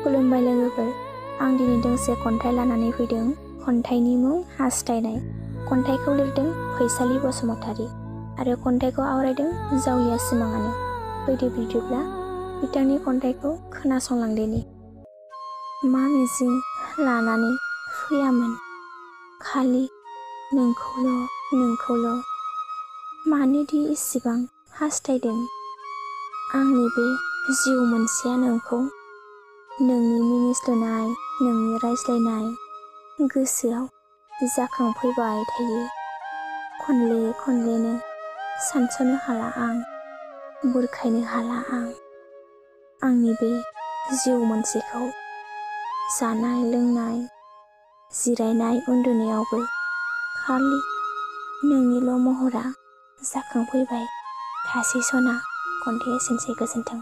खुलुमबाय लोगोफोर, आं दिनै दोंसे खन्थाइ लानानै फैदों। खन्थाइनि मुं हास्थायनाय। खन्थाइखौ लिरदों फैसालि बसुमतारी आरो खन्थाइखौ आवरायदों जावलिया सिमाङानो। फैदो बिदिब्ला बिथांनि खन्थाइखौ खोनासंलांदिनि। मा मिजिं लानानै फैयामोन खालि नोंखौल' मानोदि इसिबां हास्थायदों आंनि बे जिउ मोनसेया नोंखौ। नोंनि मिनिस्लुनाय, नोंनि रायज्लायनाय गोसोआव जाखांफैबाय थायो। खनले खनलेनो सानस'नो हाला आं, बुरखायनो हाला आं आंनि बे जिउ मोनसेखौ। जानाय लोंनाय, जिरायनाय उन्दुनायावबो खालि नोंनिल' महरा जाखांफैबाय थासै सना। खन्थाइया एसेनोसै, गोजोन्थों।